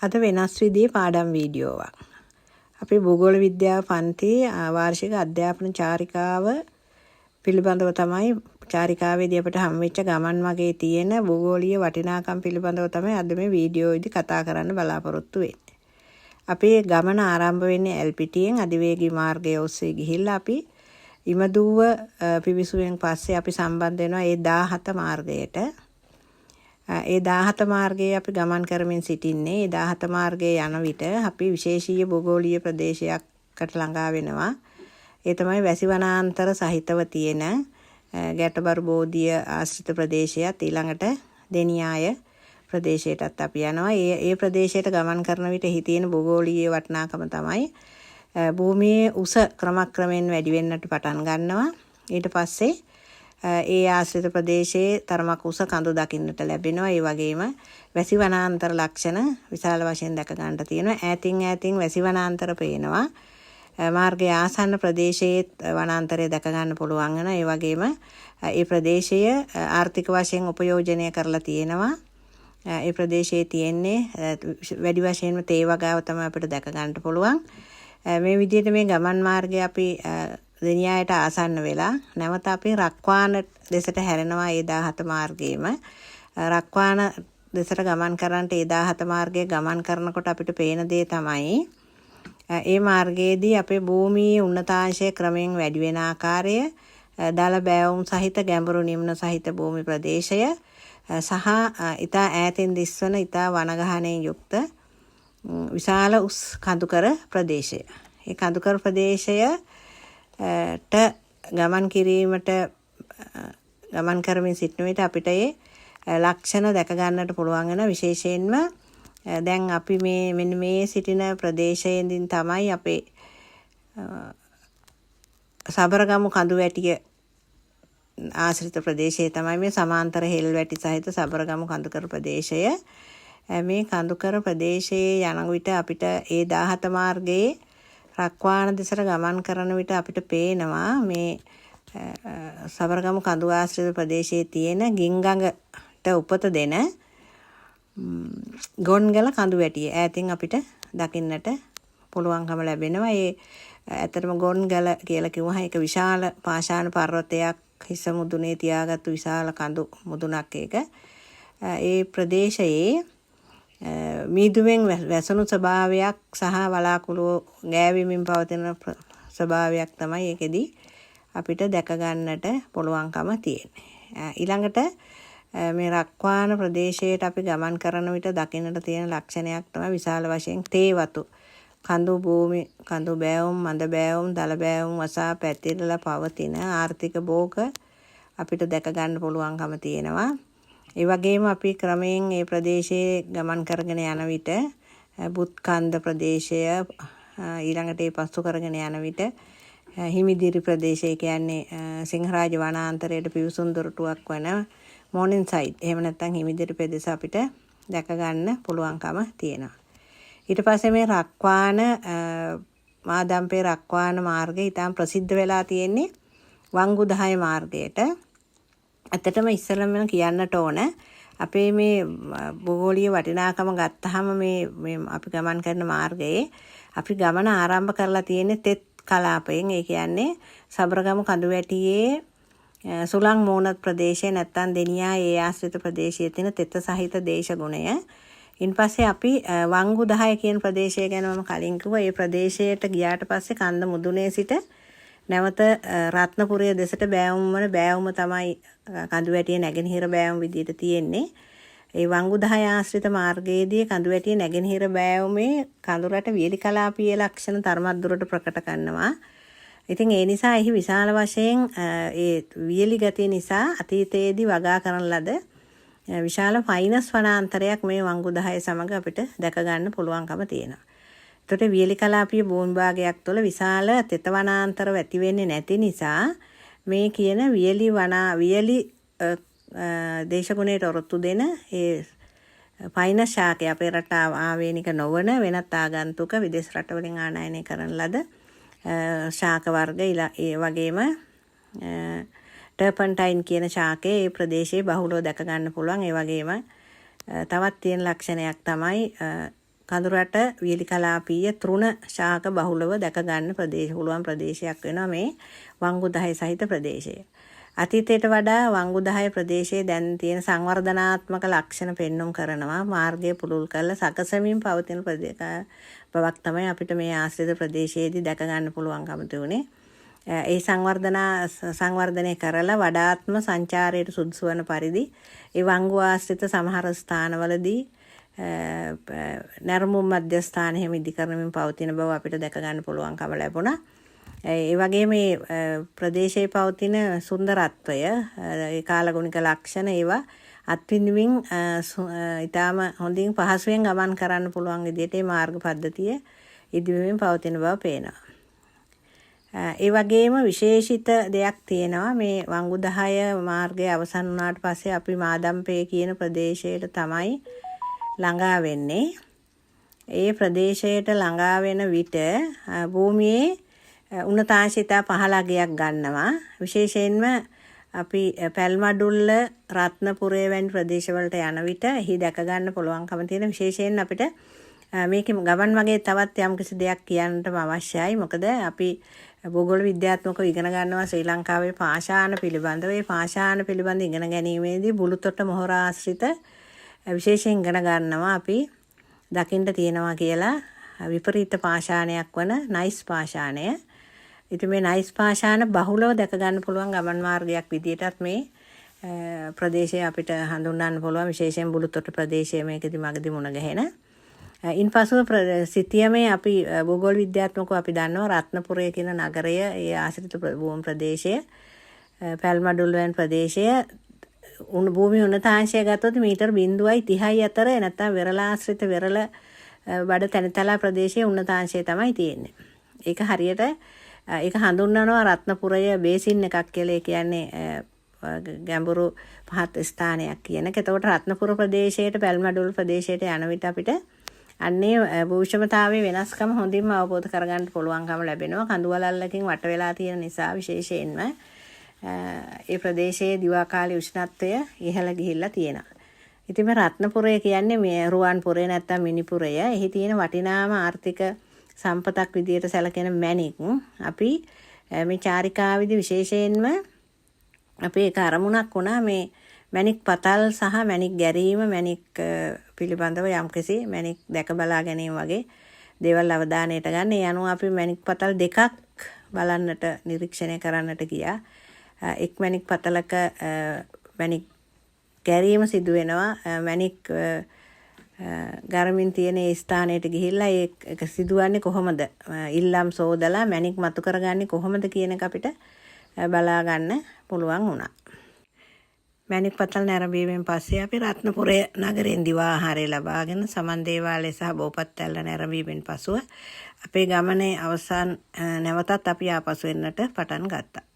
අද වෙනස් විදිහේ පාඩම් වීඩියෝවක්. අපි භූගෝල විද්‍යාව පන්ති වාර්ෂික අධ්‍යාපන චාරිකාව පිළිබඳව තමයි, චාරිකාවේදී අපිට හම් වෙච්ච ගමන් මගේ තියෙන භූගෝලීය වටිනාකම් පිළිබඳව තමයි අද මේ වීඩියෝවේදී කතා කරන්න බලාපොරොත්තු වෙන්නේ. අපේ ගමන ආරම්භ වෙන්නේ ඇල්පිටියෙන් අධිවේගී මාර්ගය ඔස්සේ ගිහිල්ලා අපි ඉමදුව පිවිසුවෙන් පස්සේ අපි සම්බන්ධ වෙනවා ඒ 17 මාර්ගයට. ඒ 17 මාර්ගයේ අපි ගමන් කරමින් සිටින්නේ. ඒ 17 මාර්ගයේ යන විට අපි විශේෂීය භූගෝලීය ප්‍රදේශයකට ළඟා වෙනවා. ඒ තමයි වැසි වනාන්තර සහිතව තියෙන ගැටබරු බෝධිය ආශ්‍රිත ප්‍රදේශයත්, ඊළඟට දෙනියාය ප්‍රදේශයටත් අපි යනවා. ඒ ඒ ප්‍රදේශයට ගමන් කරන විට එහි තියෙන භූගෝලීය වටිනාකම තමයි භූමියේ උස ක්‍රමක්‍රමයෙන් වැඩි වෙන්නට පටන් ගන්නවා. ඊට පස්සේ ඒ ආශ්‍රිත ප්‍රදේශයේ තරමක් උස කඳු දකින්නට ලැබෙනවා. ඒ වගේම වැසි වනාන්තර ලක්ෂණ විශාල වශයෙන් දැක ගන්නට තියෙනවා. ඈතින් ඈතින් වැසි වනාන්තර පේනවා. මාර්ගයේ ආසන්න ප්‍රදේශයේ වනාන්තරය දැක ගන්න පුළුවන් වෙනවා. ඒ වගේම ඒ ප්‍රදේශය ආර්ථික වශයෙන් උපයෝජනය කරලා තියෙනවා. ඒ ප්‍රදේශයේ තියෙන්නේ වැඩි වශයෙන්ම තේ වගාව තමයි අපිට දැක ගන්නට පුළුවන්. මේ විදිහට මේ ගමන් මාර්ගය අපි දෙනියායට ආසන්න වෙලා නැවත අපි රක්වාන දෙසට හැරෙනවා. ඒ 17 මාර්ගයේම රක්වාන දෙසට ගමන් කරන්නට ඒ 17 මාර්ගයේ ගමන් කරනකොට අපිට පේන දේ තමයි ඒ මාර්ගයේදී අපේ භූමියේ උන්නතාංශය ක්‍රමයෙන් වැඩි වෙන ආකාරය, දල බෑවුම් සහිත ගැඹුරු නිම්න සහිත භූමි ප්‍රදේශය සහ ඉතා ඈතින් දිස්වන ඉතා වනගහනයෙන් යුක්ත විශාල උස් කඳුකර ප්‍රදේශය. ඒ කඳුකර ප්‍රදේශයට ගමන් කිරීමට ගමන් කරමින් සිටින විට අපිට ඒ ලක්ෂණ දැක ගන්නට පුළුවන් වෙන. විශේෂයෙන්ම දැන් අපි මේ මෙන්න මේ සිටින ප්‍රදේශයෙන් තමයි අපේ සබරගමු කඳු වැටිය ආශ්‍රිත ප්‍රදේශයේ තමයි මේ සමාන්තර හෙල් වැටි සහිත සබරගමු කඳුකර ප්‍රදේශය. මේ කඳුකර ප්‍රදේශයේ යන විට අපිට ඒ 17 මාර්ගයේ රක්වාන දෙසට ගමන් කරන විට අපිට පේනවා මේ සබරගමු කඳු ආශ්‍රිත ප්‍රදේශයේ තියෙන ගින්ගඟට උපත දෙන ගොන්ගල කඳු වැටිය ඈතින් අපිට දකින්නට පුළුවන්කම ලැබෙනවා. ඒ ඇත්තටම ගොන්ගල කියලා කිව්වහම ඒක විශාල පාෂාණ පර්වතයක් හිස මුදුනේ තියාගත්තු විශාල කඳු මුදුනක් ඒක. ඒ ප්‍රදේශයේ මීදුමෙන් වැසුණු ස්වභාවයක් සහ වලාකුළු ගෑවෙමින් පවතින ස්වභාවයක් තමයි ඒකෙදි අපිට දැක ගන්නට පුළුවන්කම තියෙන්නේ. ඊළඟට මේ රක්වාන ප්‍රදේශයට අපි ගමන් කරන විට දකින්නට තියෙන ලක්ෂණයක් තමයි විශාල වශයෙන් තේ වතු. කඳු භූමි, කඳු බෑවුම්, මඳ බෑවුම්, දල බෑවුම් වසා පැතිරලා පවතින ආර්ථික භෝග අපිට දැක ගන්න පුළුවන්කම තියෙනවා. ඒ වගේම අපි ක්‍රමයෙන් මේ ප්‍රදේශයේ ගමන් කරගෙන යන විට බුත්කන්ද ප්‍රදේශය, ඊළඟට ඒ පසු කරගෙන යන විට හිමිදිරි ප්‍රදේශය, කියන්නේ සිංහරාජ වනාන්තරයට පිවිසුම් දොරටුවක් වන මෝර්නින් සයිඩ්, එහෙම නැත්නම් හිමිදිරි පෙදෙස අපිට දැක ගන්න පුළුවන්කම තියෙනවා. ඊට පස්සේ මේ රක්වාන මාදම්පේ රක්වාන මාර්ගය ඉතාම ප්‍රසිද්ධ වෙලා තියෙන්නේ වංගු 10 මාර්ගයට. ඇත්තටම ඉස්සෙල්ලම කියන්නට ඕන, අපේ මේ භූගෝලීය වටිනාකම ගත්තාම මේ මේ අපි ගමන් කරන මාර්ගයේ අපි ගමන ආරම්භ කරලා තියෙන්නේ තෙත් කලාපයෙන්. ඒ කියන්නේ සබරගමු කඳු වැටියේ සුළං මෝනත් ප්‍රදේශය නැත්තම් දෙනියා ඒ ආශ්‍රිත ප්‍රදේශයේ තියෙන තෙත සහිත දේශගුණය. ඉන්පස්සේ අපි වංගු 10 කියන ප්‍රදේශය ගැන මම කලින් කිව්වා. ඒ ප්‍රදේශයට ගියාට පස්සේ කන්ද මුදුනේ සිට නැවත රත්නපුරය දෙසට බෑවුම් වන බෑවුම තමයි කඳු වැටියේ නැගෙනහිර බෑවුම විදිහට තියෙන්නේ. ඒ වංගු 10 ආශ්‍රිත මාර්ගයේදී කඳු වැටියේ නැගෙනහිර බෑවුමේ කඳුරට වියලි කලාපීය ලක්ෂණ තරමක් දුරට ප්‍රකට කරනවා. ඉතින් ඒ නිසා එහි විශාල වශයෙන් ඒ වියලි ගතිය නිසා අතීතයේදී වගා කරන ලද විශාල ෆයිනස් වනාන්තරයක් මේ වංගු 10 සමග අපිට දැක ගන්න පුළුවන්කම තියෙනවා. එතකොට වියලි කලාපීය භූමි භාගයක් තුළ විශාල තෙත වනාන්තර ඇති වෙන්නේ නැති නිසා මේ කියන වියලි වනා වියලි දේශගුණයට ඔරොත්තු දෙන ඒ ෆයිනස් ශාකය, අපේ රට ආවේනික නොවන වෙනත් ආගන්තුක විදේශ රටවලින් ආනයනය කරන ලද ශාක වර්ග, ඒ වගේම ටර්පන්ටයින් කියන ශාකය ඒ ප්‍රදේශයේ බහුලව දැක ගන්න පුළුවන්. ඒ වගේම තවත් තියෙන ලක්ෂණයක් තමයි කඳුරට වියලි කලාපීය තෘණ ශාක බහුලව දැක ගන්න ප්‍රදේශ පුළුවන් ප්‍රදේශයක් වෙනවා මේ වංගු 10 සහිත ප්‍රදේශය. අතීතයට වඩා වංගු 10 ප්‍රදේශයේ දැන් තියෙන සංවර්ධනාත්මක ලක්ෂණ පෙන්නුම් කරනවා. මාර්ගය පුළුල් කරලා සකසමින් පවතින බවක් තමයි අපිට මේ ආශ්‍රිත ප්‍රදේශයේදී දැක ගන්න පුළුවන්කම තිබුණේ. ඒ සංවර්ධනය කරලා වඩාත්ම සංචාරයට සුදුසු වන පරිදි ඒ වංගු ආශ්‍රිත සමහර ස්ථානවලදී නැරඹුම් මධ්‍යස්ථාන එහෙම ඉදි කරමින් පවතින බව අපිට දැක ගන්න පුළුවන්කම ලැබුණා. ඒ වගේම මේ ප්‍රදේශයේ පවතින සුන්දරත්වය, ඒ කාලගුණික ලක්ෂණ ඒවා අත්විඳින්මින් ඉතාම හොඳින් පහසුවෙන් ගමන් කරන්න පුළුවන් විදිහට මේ මාර්ග පද්ධතිය ඉදිවෙමින් පවතින බව පේනවා. ඒ වගේම විශේෂිත දෙයක් තියෙනවා මේ වංගු 10 මාර්ගය අවසන් වුණාට පස්සේ අපි මාදම්පේ කියන ප්‍රදේශයට තමයි ළඟා වෙන්නේ. ඒ ප්‍රදේශයට ළඟා වෙන විට භූමියේ උන්නතාංශ ඉතා පහළ අගයක් ගන්නවා. විශේෂයෙන්ම අපි පැල්මඩුල්ල, රත්නපුරය වැනි ප්‍රදේශවලට යන විට එහි දැක ගන්න පුළුවන්කම තියෙන විශේෂයෙන් අපිට මේකේ ගමන් මගේ තවත් යම්කිසි දෙයක් කියන්නටම අවශ්‍යයි. මොකද අපි භූගෝල විද්‍යාත්මකව ඉගෙන ගන්නවා ශ්‍රී ලංකාවේ පාෂාණ පිළිබඳව. ඒ පාෂාණ පිළිබඳ ඉගෙන ගැනීමේදී බුලුතොට මොහොර ආශ්‍රිත විශේෂයෙන් ඉගෙන ගන්නවා අපි දකින්න තියෙනවා කියලා විපරීත පාෂාණයක් වන නයිස් පාෂාණය. ඉතින් මේ නයිස් පාෂාණ බහුලව දැක ගන්න පුළුවන් ගමන් මාර්ගයක් විදියටත් මේ ප්‍රදේශය අපිට හඳුන්වන්න පුළුවන්. විශේෂයෙන් බුලුතොට ප්‍රදේශය මේකෙදි මගදී මුණ ගැහෙන. ඉන්පසුව සිතියමේ අපි භූගෝල විද්‍යාත්මකව අපි දන්නවා රත්නපුරය කියන නගරය, ඒ ආශ්‍රිත භූමි ප්‍රදේශය, පැල්මඩුල් වැනි ප්‍රදේශය භූමි උන්නතාංශය ගත්තොත් මීටර් 0.30යි අතර නැත්නම් වෙරළාශ්‍රිත වෙරළ බඩ තැනිතලා ප්‍රදේශයේ උන්නතාංශය තමයි තියෙන්නේ. ඒක හරියට ඒක හඳුන්වනවා රත්නපුරය බේසින් එකක් කියලා. ඒ කියන්නේ ගැඹුරු පහත් ස්ථානයක් කියන එක. එතකොට රත්නපුර ප්‍රදේශයට පැල්මඩුල් ප්‍රදේශයට යන විට අපිට අන්නේ භූෂමතාවයේ වෙනස්කම හොඳින්ම අවබෝධ කරගන්න පුළුවන්කම ලැබෙනවා. කඳු වලල්ලකින් වට වෙලා තියෙන නිසා විශේෂයෙන්ම ඒ ප්‍රදේශයේ දිවා කාලේ උෂ්ණත්වය ඉහළ ගිහිල්ලා තියෙනවා. ඉතින් මේ රත්නපුරය කියන්නේ මේ රුවන්පුරය නැත්තම් මිනිපුරය. එහි තියෙන වටිනාම ආර්ථික සම්පතක් විදියට සැලකෙන මැණික් අපි මේ චාරිකාවේදී විශේෂයෙන්ම අපේ එක අරමුණක් වුණා මේ මැණික් පතල් සහ මැණික් ගැරීම, මැණික් පිළිබඳව යම්කිසි මැණික් දැක බලා ගැනීම වගේ දේවල් අවධානයට ගන්න. ඒ අනුව අපි මැණික් පතල් දෙකක් බලන්නට නිරීක්ෂණය කරන්නට ගියා. එක් මැණික් පතලක මැණික් ගැරීම සිදු වෙනවා. මැණික් ගරමින් තියෙන ඒ ස්ථානයට ගිහිල්ලා ඒක සිදුවන්නේ කොහොමද? ඉල්ලම් සෝදලා මැණික් මතු කරගන්නේ කොහොමද කියන එක අපිට බලා ගන්න පුළුවන් වුණා. මැණික් පතල් නැරඹීමෙන් පස්සේ අපි රත්නපුරය නගරයෙන් දිවා ආහාරය ලබාගෙන සමන් දේවාලය සහ බෝපත් ඇල්ල නැරඹීමෙන් පසුව අපේ ගමනේ අවසන් නැවතත් අපි ආපසු එන්නට පටන් ගත්තා.